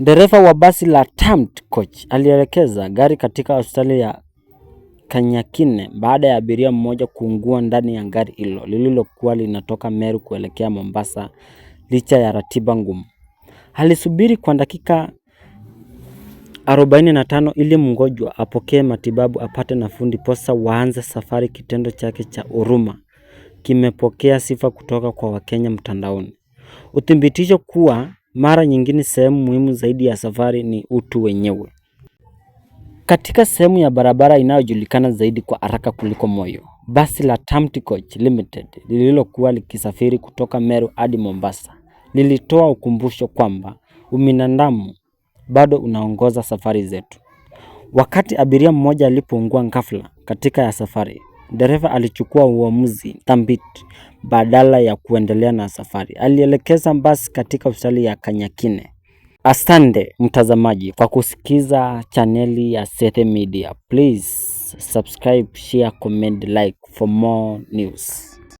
Dereva wa basi la Tamt Coach alielekeza gari katika hospitali ya Kanyakine baada ya abiria mmoja kuungua ndani ya gari hilo lililokuwa linatoka Meru kuelekea Mombasa licha ya ratiba ngumu. Alisubiri kwa dakika 45 ili mgonjwa apokee matibabu apate nafuu ndiposa waanze safari. Kitendo chake cha huruma kimepokea sifa kutoka kwa Wakenya mtandaoni. Uthibitisho kuwa mara nyingine sehemu muhimu zaidi ya safari ni utu wenyewe. Katika sehemu ya barabara inayojulikana zaidi kwa haraka kuliko moyo, basi la Tamt Coach Limited lililokuwa likisafiri kutoka Meru hadi Mombasa lilitoa ukumbusho kwamba ubinadamu bado unaongoza safari zetu. Wakati abiria mmoja alipoungua ghafla katika ya safari, dereva alichukua uamuzi thabiti badala ya kuendelea na safari. Alielekeza basi katika hospitali ya Kanyakine. Asante mtazamaji kwa kusikiza chaneli ya Sethe Media. Please subscribe, share, comment, like for more news.